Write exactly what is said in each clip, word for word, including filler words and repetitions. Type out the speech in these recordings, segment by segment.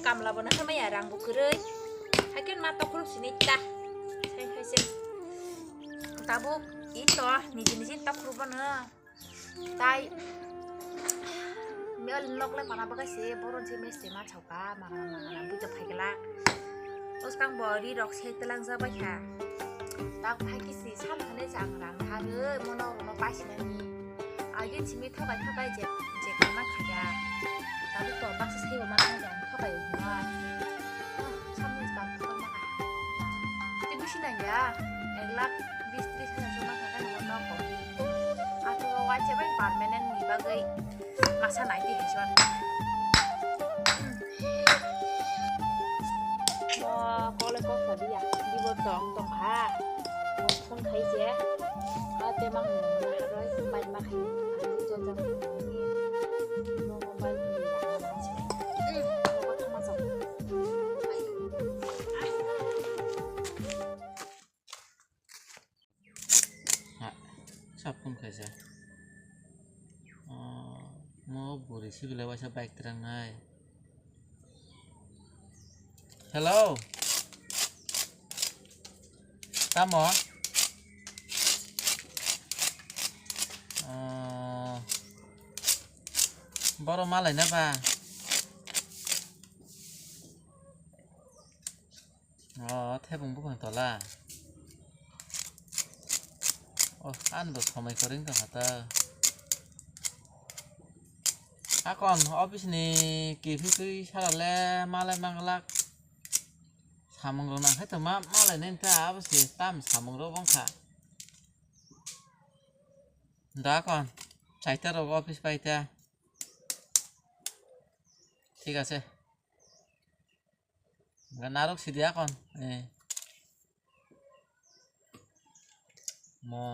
Kamla bono hamaya rang bo kwrwi. Haikhe ma tokhorok sini ta. Sai khaise. Tabuk ito niji niji tokhorok bono. Tai mel nok le pana bagai se boron se mes se ma chauka magana magana buja phaikla. Oskang bo ri rok se telang ja bai kha. Tak phai kisi sam thane jang rang harwi mono rono paisinani. Agin simi thokai thokai je je kana khaya. Tabuk to baksa saibo ma thang jang thokai ma. Samni bang thokai ma. Te bisi nang ya. Ek lakh bis tris hajar joma thang kan mo nok ko. Ato waise bai permanent ni bagwi masa nai di hison. Mo kole ko sabiya. Di bo tong tong ha. Phone khai je. Ate mang ni haroi bai ma khai. Jol jang ni. No bai ni. Ha, sa phone khaisa. Oh, mo buri sibile waisa bike trangnai. Hello. Tamo? Oh, boro malai na ba? Oh, thebung buphang tola. Oh, ani bo somai kwrwi wngkha ta. Akon office ni kiphiltwi sara le malai manglak. Samung rok nang khe to ma, malai nai ta abo se tam samung rok wngkha. Da kon, chaita rok office pai ta. Thik ase. Ga narok sidi akon. Eh. Mo.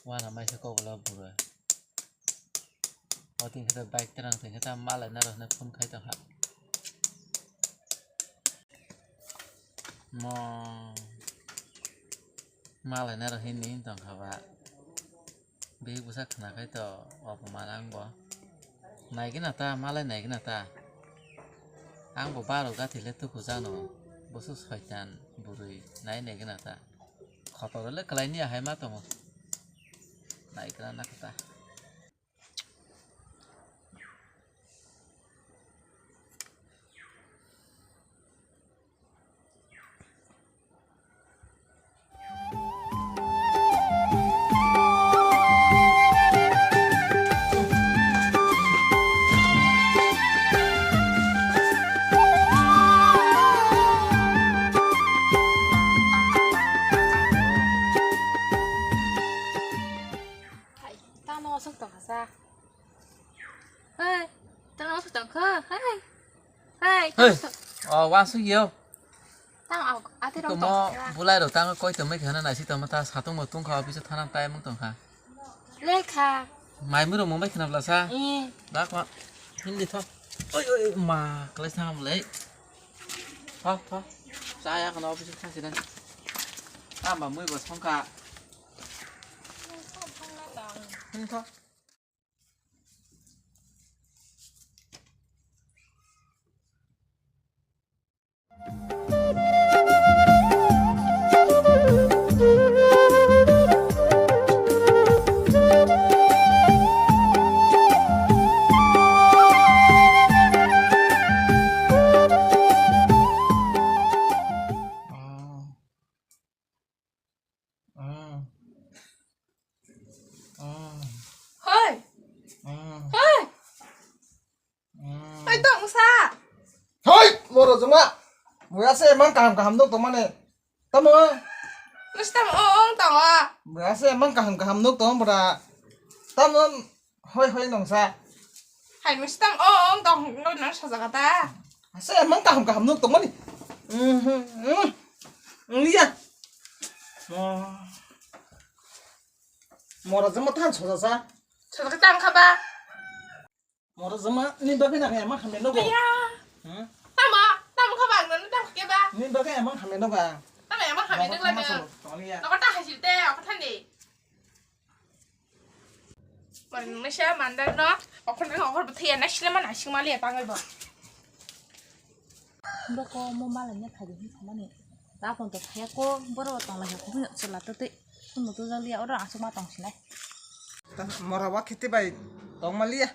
Wana mai se kok la bura. O tin khe bike terang tin khe ta malai na rok phone khai tong kha. Mo. Malai na rok hin ni tong kha ba. Bihik bwsa khna khai to opoman ang bo. Naigwna ta, malai naigwna ta. Ang bo baro gati le tuku jano. Bwswk soitan bwrwi nai naigwna ta. Khotoro le kwlai ni ahai ma tongo. Naigwna na kha ta. Hai, tamo aswk tongkha sa. Hai, tamo aswk tongkha. Hai. Hai, Hey, tamo aswk. Oh, wansuk yo. Tamo au-, ate rong Komo tongkha. Bulai rok tamo koi tongmai khana naisi tongma ta satung bo tungkha office thanam tai mung tongkha. Lekha. Mai muro mung bai khana blasa. Eh. Dak ma. Hindi tho. Oi, oi, ma, klai thang blai. Tho, tho. Chaya khana office thang sidan. Tamo mui bo songkha. Hindi tho. Hoi! Hoi! Hoi, tong sa! Hoi! Moro juma! Buya se emang kaham kaham nuk tongmani. Tamo? Nus tamo ong ong tongo. Buya se emang kaham kaham nuk tong bra. Tamo? Hoi hoi nongsa. Hai nus tamo ong ong tong no nang sajaka ta. Ase emang kaham kaham nuk tongmani. Mhm. Iya. Mora jama than soja sa. Soja tang kha ba. Mora jama ni bagwi na kaya ma khamya nogo. Iya. Hmm? Tamo, tamo kha ba, nang tamo khe ba. Ni bagwi ma khamya noga. Tamo ma khamya noga. Nogo ta hasil te, ako thani. Mesa mandar no, okor na okor bthaya na sila mana singmali ya tangai ba. Boko mo malai na khaji hin samani. Ta kon to thaya ko boro tong lai ko hin chela to te. Kun to jali ya oro asuk ma tong sinai. Mora wa khiti bai tong mali ya.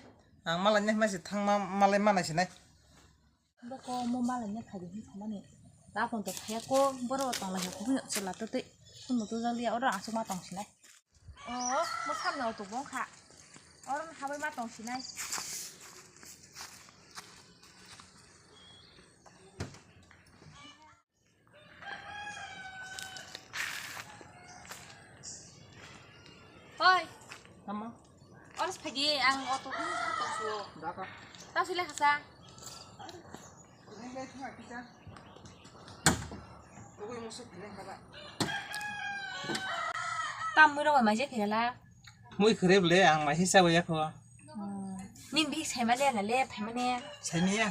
Ang malai na ma si thang ma malai mana sinai. Boko mo malai na khaji hin samani. Ta kon to thaya ko boro tong lai ko hin chela to te. Kun to jali ya oro asuk ma tong sinai. O, mo samno auto bong kha. Oro habai ma tong sinai. Oi. Tamo? Oro phai di, ang auto bong kha tong suo. Daka. Tao sile khasa. Tam mui rok mai je khela. Mui khrip le ang mai hisa ya kho. Nin bihik sai ma le na le phai ma ne. Sai ni ya.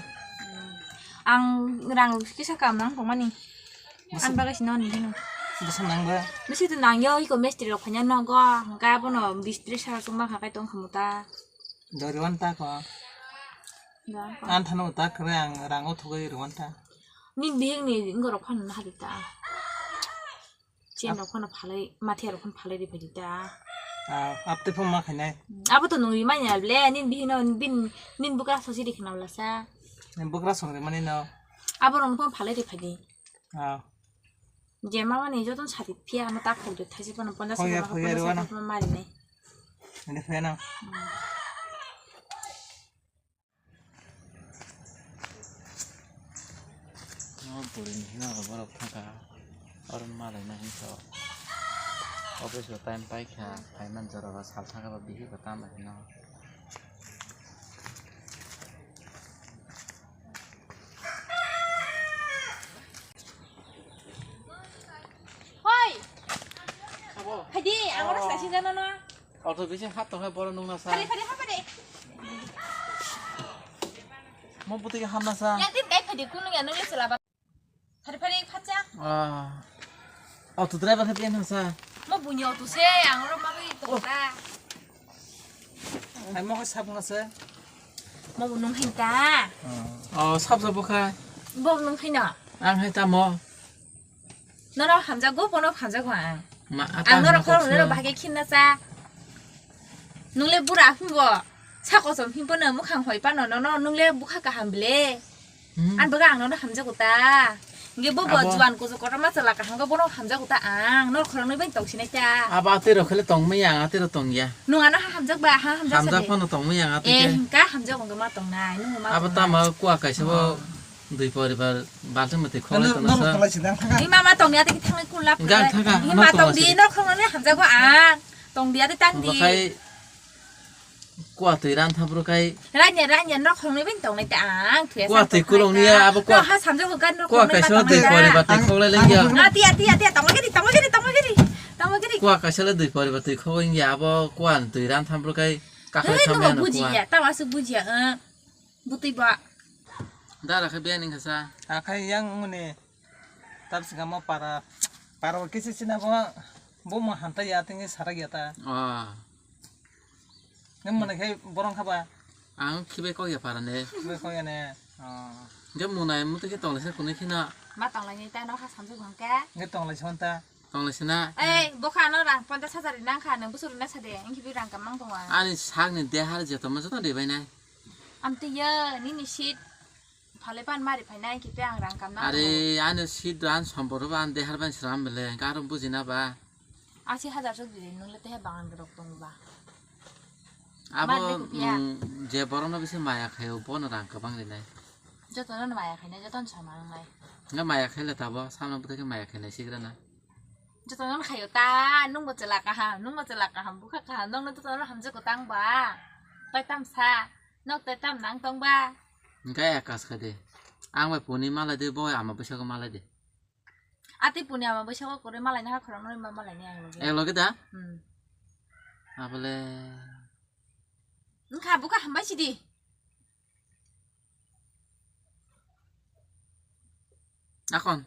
Ang rang kisa kam nang tong mani. Ang bagwi sino ni hino. Bwswk nang ba? Bisi tu nang yo iko mistri rok phanya no go. Hangka bono bistri sara chuma khakai tong khamu ta. Jori wan ta ko. An thano ta kre ang rango thugui rwan ta. Ni bihik ni ngorok phano na hadi ta. Chen rok phano phalai, mathe rok phano phalai ri phai ta. Ah, apte phone ma khainai. Abo to nung ri manya ble, nin bihik no bin, nin bukra sosi ri khna wala sa. Nin bukra song ri mani no. Abo rong phano phalai ri phai di. Ah. Je mama ni joton sati phiya ano ta khok de thaisi phano ponjas. Khoya, khoya, rwana. Mari nai. Ini khoya na. O bwrwini hino borok thangkha, oro malaina hinkhe office o time paikha, phaiman jora ba sal thangkha ba bihik ba tamo hino. Hoi! Abo. Phaidi, ang oro sila sinjana no. Auto bisi hap tongkha borok nungna sa. Phari, phari, hap phari. Mo bwtwi hamna sa. Ya, tin kai phadi, kunung ya, nung le sila ba. Phari, phari, phacha. Ah. Auto driver khe pian sa. Mo bunya auto se, ang oro ma bai to ta. Hai mo sab nga se. Mo bunung hin ta. Oh, sab sab kha. Bo nung hin na. Ang hai ta mo. Nono hamjakgo, bono hamjakgo ang. Ma, ang norok khoroknwi rok bahai khe khinna cha. Nungle bura himbo. Sa kosom himbo no mukhang hoi pano nono nungle bukha kaham bile. Hmm. Ang baga ang nono hamjakgo ta. Nge bo bo juan kuchuk kotorma chwla kaham khe bono hamjakgo ta ang. Norok khoroknwi bai tongsinai ta. Abo atwi rok khele tongmaya, atwi rok tongya. Nung ano ha hamjak ba, ha hamjak sa de. Hamjak phano tongmaya atwi khe. Eh, hingka hamjak wngkha ma tongnai. Nung ma tongnai. Abo tamo kua kaisa bo. Dui poribar balti mwtwi khogwi tongsa. Ni mama tongya tei thangwi kun lap. Gang thangkha. Ni ma tongdi no khongni hamjago ang. Tongdi ate tangdi. Bakai kuatwi ran thabro kai. Ranya ranya no khongni bin tongnai ta ang. Thuya kuatwi kulong niya abo kua. Ha samjago gan no khongni. Kua kaisa dui poribar twi khoglai lengya. Ati ati ati tongma giri tongma giri tongma giri. Tongma giri. Kua kaisa le dui poribar twi khogwi ya abo kuatwi ran thabro kai. Kakhlai thamya no kua. Bujiya, tawa su bujiya. Butwi ba. Dara khe biyang ni kasa. Akhai yang ngune. Tab singamo para, para kisi sina bo, bo mo hanta ya tingi sarak ya ta. Ah. Nang mana khai borong khaba. Ang khibai kok ya para ne. Khibai kok ya ne. Ah. Ge munai mutu ke tong lese kuni khina. Ma tong lai ni ta no kha samsu bangke. Ge tong lai son ta. Tong lai sina. Eh, bokha no rang ponchas hajar nang kha nang busur na sade. Ang khibai rang kamang tong wa. Ani sak ni dehar je to mo joto de bai nai. Amtwi ya, nini seat phalai pan mari phainai, kipe ang rang kamna. Are, ano seat do an sombor ba an dehar ban sram bele, garo bujina ba. Asi hajar sok di, nung le tehe bangan gerok tong ba. Abo, mari de kupiya. Nung je borok no bisi maya khayo, bono rang kabang rinai. Joto no maya khainai, joto no sama nai. Nga maya khaile tabo, samno bwthe khe maya khainai sigra na. Jotono khayo ta, nungbo chwla kaham, nungbo chwla kaham, bukha kaham, nongno jotono hamjago tang ba. Tai tam sa, nok tai tam nang tong ba. Hingke akas kha de. Ang bai puni malai de, bo ama bwsako malai de. Ati puni ama bwsako kwrwi malai na kha khorang nwi ma malai ni ang loge. Ek loge da? Hmm. Abole. Wngkha bukha hambai sidi. Akon.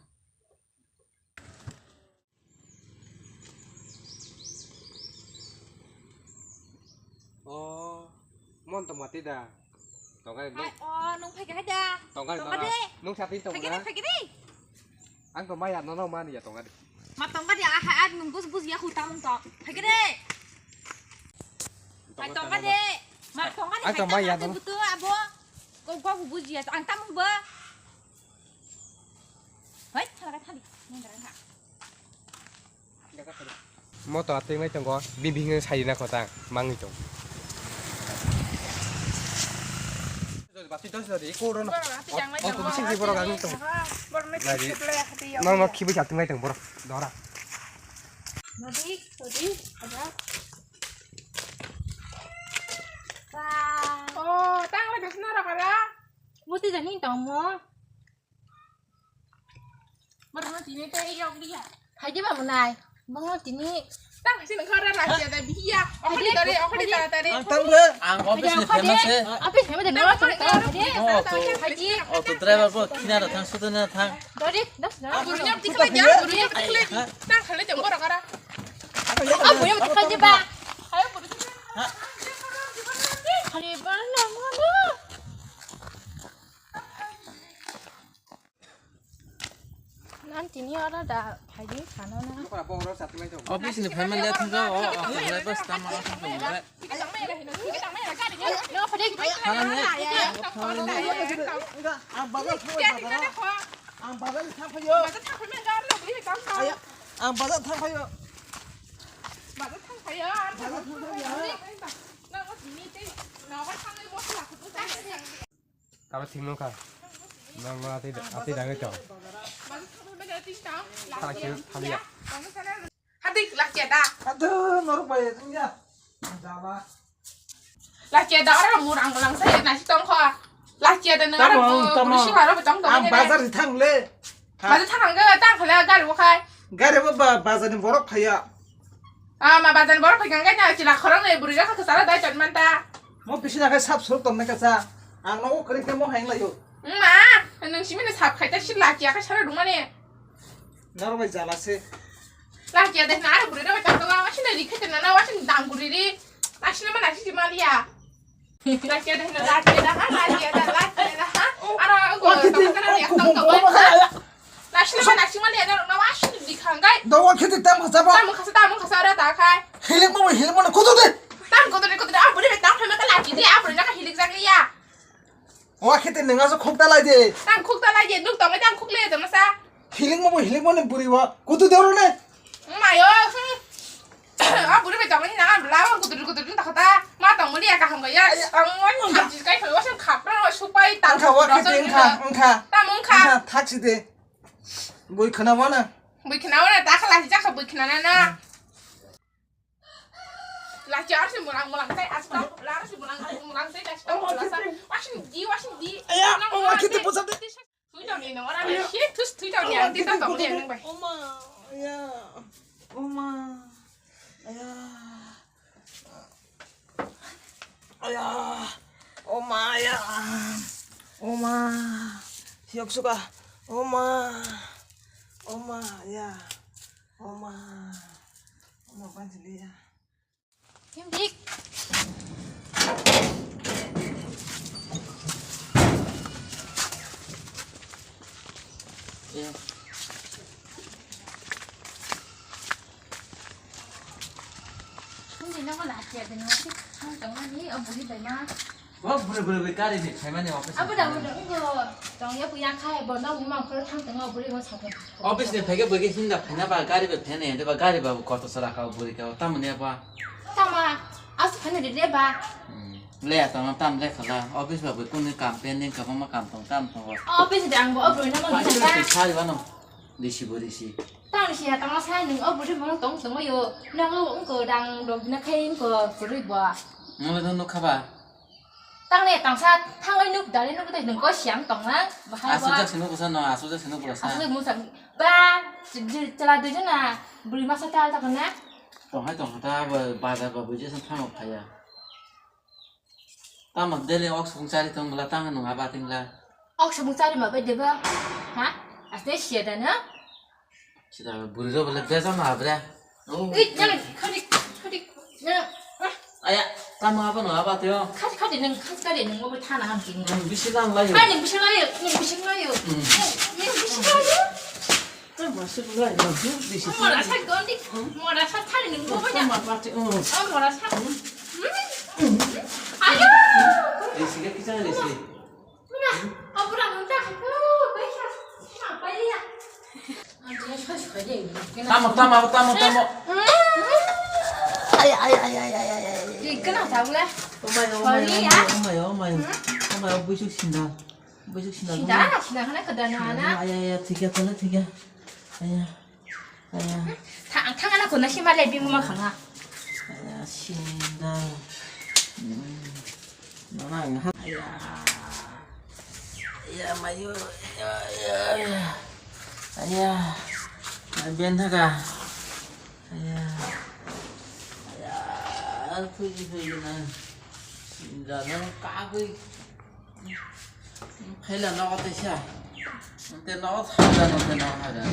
Tongmati da. Tongkha. Hai, oh, nung phaikha hai da. Tongkha. Tongkha de. Nung sapi tongkha. Phaikha de, phaikha de. Ang to maya nono mani ya tongkha de. Ma tongkha de, ah, ah, nung bus bus ya hu tamung to. Phaikha de. Hai tongkha de. Ma tongkha de. Ang to maya nono. Butu abo. Ko ko buji ya. Ang tamung ba. Hai, thala ka thali. Nung darang ha. Moto atwng nai tongo, bini bihikno sai rina kho ta, mangwi tong. Auto bising si borok ang tong. Nai di. Nang no khibi sa atwng nai tong borok. Dora. Nodi, nodi, ada. Wah. Oh, tang lagi sana raka ra. Muti jani tong mo. Borokno tini tei yok liya. Phaidi ba mwnai. Bongno tini. Tang haisi nang khara la kiya da biya. Okhadi tare, okhadi tare tare. Ang tang bro. Ang office ni phaima se. Office ni mede nora tong tong. Oh, to. Phaidi. Oh, to driver bro, khina da thang, sutu na thang. Dori, das na. Guru nyam tikhle ja, guru nyam tikhle. Tang khale jang borok ara. Ang guru nyam tikhle ba. Ayo guru. Khale ba na mo na. Nan tini oro da phaidi khana na. Office ni phaima le thangka o, o, o, le bas tama o thangka o, le. No, phaidi. Khana ne? Ang bazar thangbai bazar. Ang bazar thangbai yo. Bazar thangbai men gar lo bui kam ka. Aya, ang bazar thangbai yo. Bazar thangbai yo. Bazar thangbai yo. Na o tini te, na o thangbai mo la ko ta. Karo thik nung kha. Nang no atwi, atwi dagwi tong. Thala khe thaliya. Hadi lakia da. Ado norok bai ya. Jala. Lakia da ora murang mulang sai nasi tong kho. Lakia da nang ora. Tamo, tamo. Murusi maro betong tong. Ang bazar di thang le. Bazar thang ga tang khala gari bo khai. Gari bo ba-, bazar ni borok phaiya. Ah, ma bazar borok phai kang kanya chila khorang le buri rakha sara dai chan manta. Mo bisi na khai sap sur tong na kacha. Ang no kri ke mo haing layo. Ma, nung simi na sap khai ta sila kiya ka sara dumane. Naro bai jala se. La kiya de na buri da ta wa sina ri khete na na wa sina dang guri ri. Asina ma na si maliya. Lakia da hino, lakia da ha, lakia da, lakia da ha. Aro, o, tongkha na, tongkha na. Laksmi ma, laksmi ma, liya da, na wa shi di khangai. Dawa khete tam khasa ba. Tam khasa, tam khasa ra ta khai. Hilik mo, hilik mo, kudu de. Tam kudu de, kudu de. A buri be tam khama ka laki de, a buri na ka hilik jagriya. Wa khete nang aso khok dalai de. Tam khok dalai de, nuk tong tam khok le de masa. Hilik mo, hilik mo ne buri wa. Kudu de ro ne. Mayo, hmm. A buri bai tongmani na, ang bla, ang kudur kudur ni takata. Ma tongmani ya kaham gaya. Ang wani thamchi kai thoi, wasan khapra, supai, tang. Angkha, wa khete, angkha, angkha. Tam angkha. Angkha, thachi de. Bui khna wana. Bui khna wana, ta khala si jakha bui khna na na. Hmm. La char si mulang mulang tai, asta, la si mulang mulang tai, asta, la sa. Wasan di, wasan di. Aya, wa khete posa de. Thui tong ni nang ora ni shi thus thui tong ni ang tita tong ni ang bai. Oma, ya. Oma. Aya. Aya. Oma, ya. Oma. Yok suka. Oma. Oma, ya. Oma. Oma panjili ya. Kim dik. Hindi na wala siya din mo si ang tong ni ang buli ba ma. Bo bwrwi bwrwi bwrwi gari ni phaimani office. Abo da, abo da, ngo tong ya puya khai, bo no mo mang khoro thang tong, bwrwi mo sa thang. Office ni phaikhe bwrwi hinda phaina ba gari bai phaina ya, ba gari ba koto sara ka bwrwi ka, tamo ne ba. Tama, as phaina de de ba. Hmm. Le ya tama tam le khala, office ba bwrwi kuni kam pending ka, ma kam tong, tam tong ba. Office de ang bo bwrwi na mo. Office de sari ba no. Risi bo risi. Tang si ya tama sai nung o bwrwi mo tong tong yo. Nang o ungko dang dog na khai ungko bwrwi ba. Nang le no khaba. Tang ne tangsa thanglai nuk dalai nuk tei nung ko siang tong na bahai ba. Asuk jak sinu kusa no, asuk jak sinu kusa. Asuk jak musa ba, j-, j-, chela dui jona bwrwi masa tal ta kona. Tong hai tong ta ba, bazar ba bui jesa thang phaya. Tamo daily ok sung chari tong bla tang nung aba ting la. Ok sung chari ma bai deba. Ha? Asne sia da na? Sida buri ro bla beza ma abra. Oh. Ei, jang, khadi, khadi. Na. Aya, tamo aba no aba teo. Khadi, khadi. Nung khas kari nung bo thana ham kini. Nung bisi lang layo. Hai nung bisi layo, nung bisi layo. Hmm. Nung, nung bisi layo. Nung bisi layo, nung bisi layo. Mora sa gondi, mora sa thani nung bo ya. Toma pati, hmm. Oh, mora sa. Hmm. Hmm. Ayo. Resi ke kichang resi. Mama, oh, pura nung ta. Oh, baisa. Ma, baisa. Tamo, tamo, tamo, tamo. Ay, ay, ay, ay, ay, ay, ay. Di kena tahu lah. Omai, omai, sorry, ya. Omai, omai. Hmm? Omai, bujuk sindal. Bujuk sindal. Sindal, sindal kana kada na na. Ay, ay, ay, tiga kena tiga. Ay, ay. Thang, thang ana kona si malai bimuma khanga. Ay, sindal. Hmm. Mana ang ha. Ay, ay, mayo. Ay, ay, ay. Ay, ay. Ay, ben thaga. Aya. Aya. Thuji thuji na. Sinda no kagwi. Phaila nogo tesa. Ante nogo thaga no te nogo thaga.